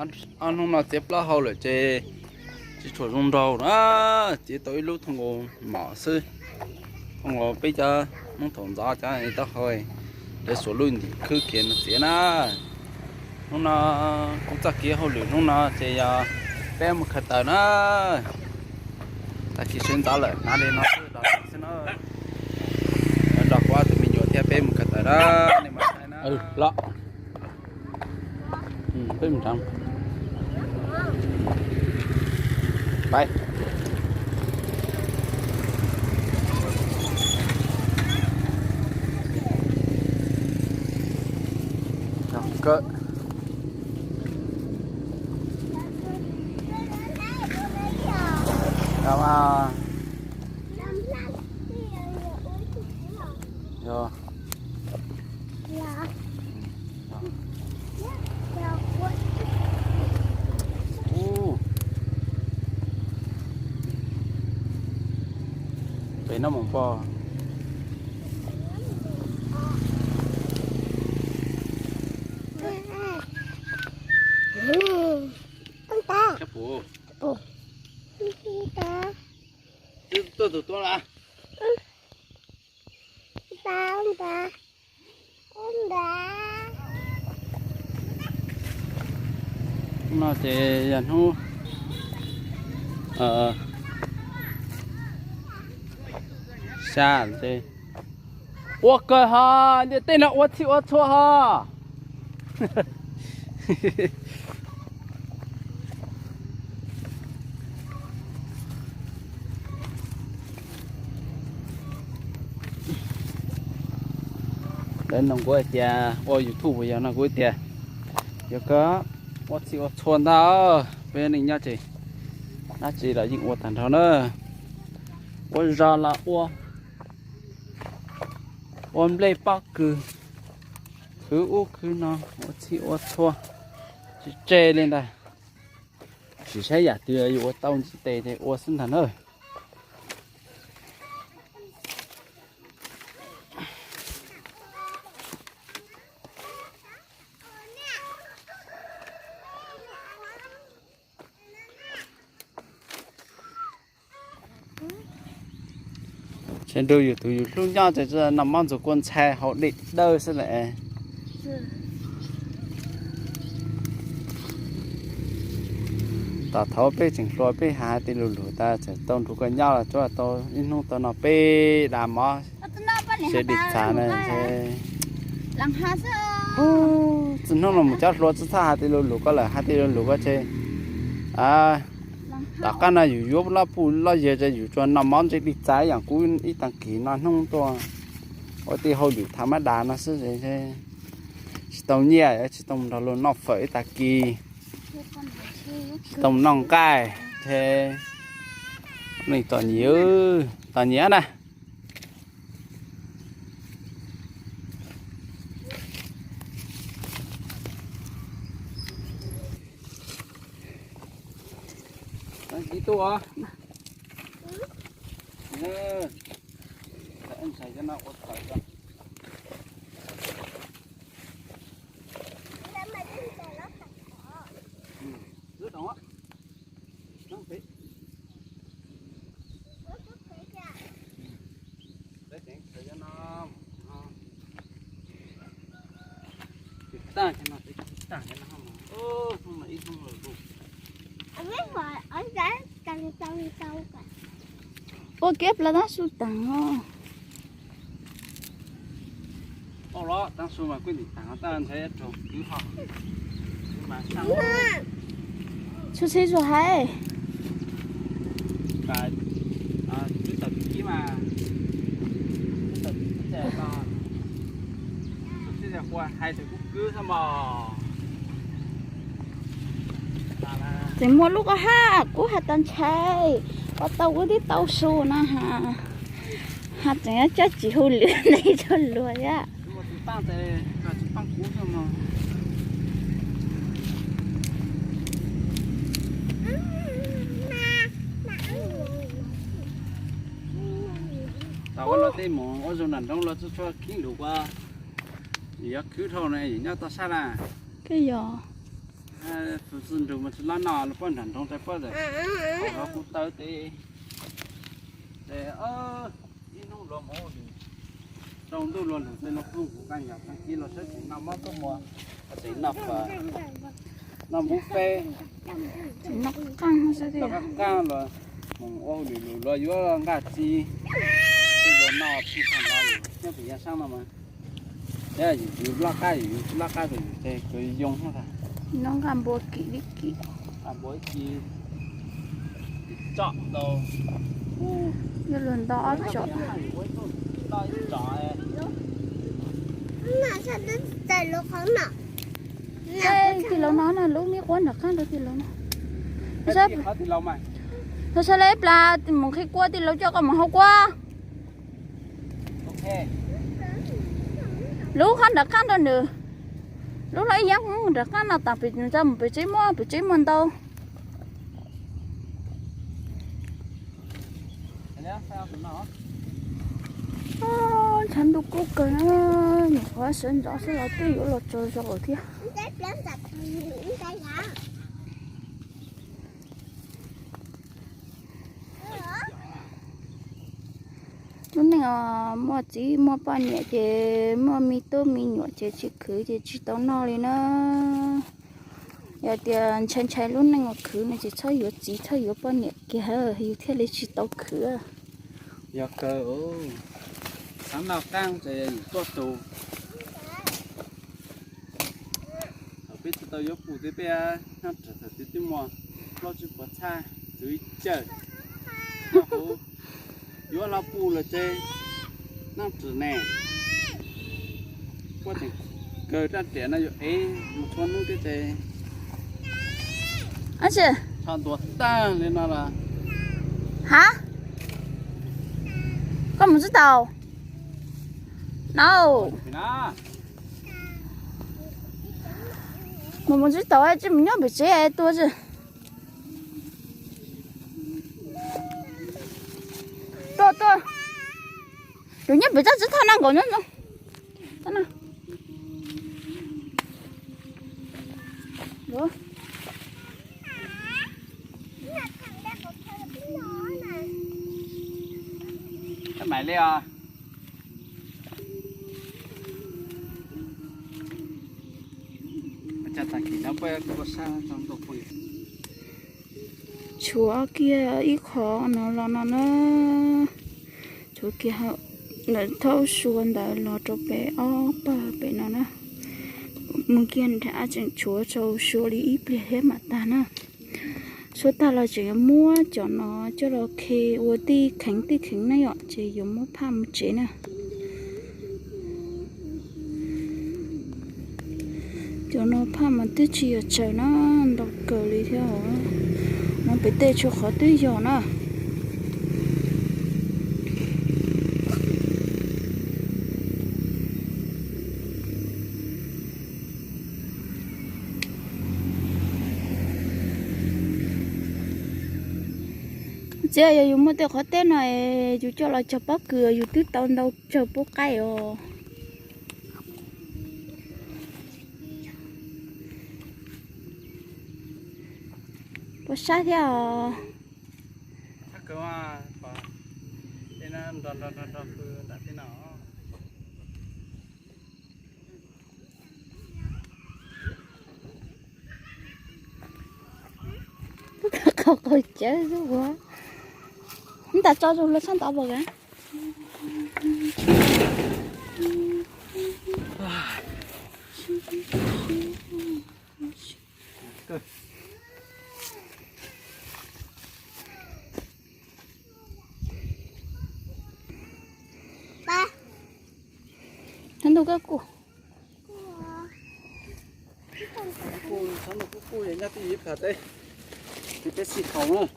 Ob hnub no txiav plaub hau lawm ces tsis tshua zoo nraug na, txiav tau ib lub thooj nkaus mom xwb. Thooj nkaus peb cov Hmoob thaum ntxov cov taub hau, lawv xuas lub ntim khwb kiag no txiav na. Hnub no kuv txoj kev hauj lwm hnub no ces yog peb mus khaws taws na. Tag kis sawv ntxov lawm hnav li no xwb los xwb na. Nrog kuv ob tug me nyuam thiab peb mus khaws taws na, nej mam saib na. Los. Peb mus nrad. Pais. Kawg. Yog. Pem no mus pog. Kab pum. Twb tuaj tus tuaj las. No ces yog hnub xya ces ua kawg ho, ntiaj teb no ua txhij ua txhua ho. Lawv nug kuv hais tias ua YouTube puas yog no, kuv tias yog kawg, ua txhij ua txhua ntag. Peb neej nyob ces dab tsi los yeej ua tag nrho na. Ua zog los ua, ua nplej pob kws, khwv ub khwv no, ua txhij ua txhua, tsis tseg li ntag. Tsis saib yam twg yuav ua tau ntsib tes ces ua xwb ntag na. Saib nrog yus tus yus hlub nyob ces noj mov ntxuag kua ntxhais haus dej dawb xwb las. Tom thaum peb tseem hluas peb hais hais tej lus lus tas txawm tau nrug koj nyob los tsuav tau ib hnub tau no peb da mov, sib dim txhas na. Txij hnub no mus cov hluas tsis txhob hais tej lus lus koj lawm, hais tej lus lus koj ces tom qab no yus yuav loj puj loj yawg ces yus tsuas noj mov ntsej dej txav ib yam kuv ib tag kis no hnub tuaj ua tej hauj lwm tha mab das no xwb. Tsis tau nyiaj, tsis tau mus nrog luag noj fawm ib tag kis, tsis tau mus noj nqaij, ces nej txom nyem, txom nyem na. Ua kiab plaws tab su taag os. Tau los taab su mas kuj ntim taag, tab ntshai raug kwv ho. Txhua txhia zuag hais. Twb tau kib mas, twb tau kib ces txhua txhia zuag hais txawm kuj kwv xwb mog. Tseem muaj lub koj hab kuv has tas ntshai, ua tau kuv twb tau su na has. Has tseem coj tsis hu lwm neeg txhua luag thiab. Tau ua luag tej mus ua zoo nram nroog los txhua txhua khib lug ua, yog khwv dhau na yus nyob toj sab na. Koj yog. Tus txiv nrug mas tsis lab noj los poj nrag nroog tais poj tawm, qhov kuv taw tes, ces ib hnub luag mus ua lwm, rau ntuj luag lwm tes luag pheej kuv qee yog qee kis los saib tseem noj mov tuaj muag, tseem noj, noj npub feb, noj qab qab los mus ua lwm lwm luag yuav nqaj txiv, tej luag noj txij thaum no nyob pem yav saab no mas, yus loj qab yus tsis loj qab tes yus ces kawg yoo thiab. Noj nqaj npua kim li kim. Nqaj npua ib kis tsom ntau. Yog luag nto ob tsom. Tij laug no na, lub me quab nram qab ntawd tij laug no. Tos saib le plas mus qhib kuab tij laug coj koj mus hau kuab. Lub qhov nram qab ntawd nws, lub no ib yam nram qab no tas pem txaj mus pem tsev muaj, pem tsev muaj ntau. Ntshav ntuj kub kawg na, nyuam qhuav sawv ntxov xwb los twb yuav los tsaug zog lawm thiab. Lub neej os, muaj txiv muaj poj niam ces muaj me tub me nyuam ces tsis khwv ces tsis tau noj li na. Yog tias ntshai ntshai lub neej uas khwv no ces txhob yuav txiv txhob yuav poj niam kiag yus thiaj li tsis tau khwv. Yog kawg, xav noj qaab ces yus tuaj tus. Thaum peb tsis tau yuav pum ces peb nyob txog thaum twg twb muaj plaub tsib puas txhab txwv cawm. Nyob hauv yuav los pum lawm ces noj txwv ne. Puab tseem kawg raj riam no yuav ev mus txhua hnub thiab ces txhob ntuav tag li no los. Ha, koj mus tsis tau no. Mus mus tsis tau tsis mus nyob pem tsev tuaj tsis. Tuaj tuaj, tus nyob pem txaj tsis thaj na nkaus nyob no. Maiv li os. Tshuav kiag ib qho no los no na. Tshuav kiag ntawm thaub sua ntawd los rau pem ob pawg pem no na. Mus kiag nrad tseem tshuav tsaus sua li ib pliag thiab mam tag na. Sua tag los tseem yuav muab cov no coj los khe ua tij kheev tij kheev na yom, ces yuav muab phaj mus tsev na. Cov no phaj mas twb tsis yog tsaws na, ntau kawg li thiab os. No pem tej tshuav qhov twb yog na. Txiv, yog yus muaj tej qhov teb no es yus coj los cog pob kws yus twb tau ntau tsawg pub qaib os. Puas sab thiab os? Qhov qaug cawv xwb ua. Ntab tso zus los tshaj ntawd puas gaj? Ntuj koj kuj, kuj, kuj nyob twj ywm ib plag teb, ces peb xij thaum na.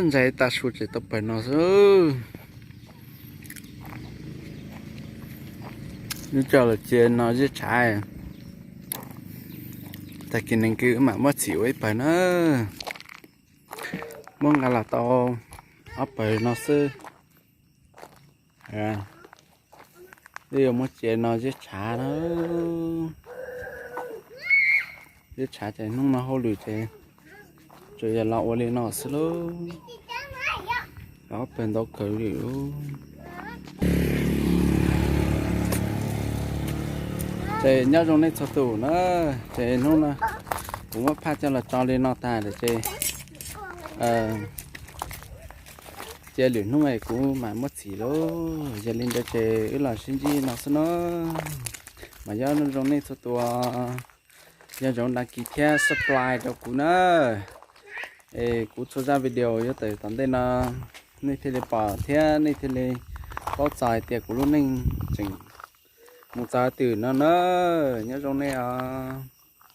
Ntxais tas su tseem tau pawg no xwb. Lub coj los cia no ziab tshav. Tag kis neeg kwv mam muab txhim ua ib pawg na. Muab nqa los tau ob pawg no xwb. Wb yuav muab tsev no ziab tshav na. Ziab tshav ces hnub no hauj lwm ces tsuas yog los ua li no xwb lauj. Ob pawg ntau kawg li. Ces nyob zoo nej txhua tus na, ces hnub no kuv muab phaj coj los tso li no tag lawm ces cia lwm hnub es kuv mam muab txhim lauj. Yog li ntawd ces wb los sib ntsib no xwb no. Mas nyob zoo nej txhua tus, nco ntsoov đăng ký thiab subscribe rau kuv na. Es kuv txhua zaj video yuav tawm tom ntej no nej thiaj li pom thiab nej thiaj li paub txog hais tias kuv lub neej tseem mus txog twg no na. Nyob zoo nej os.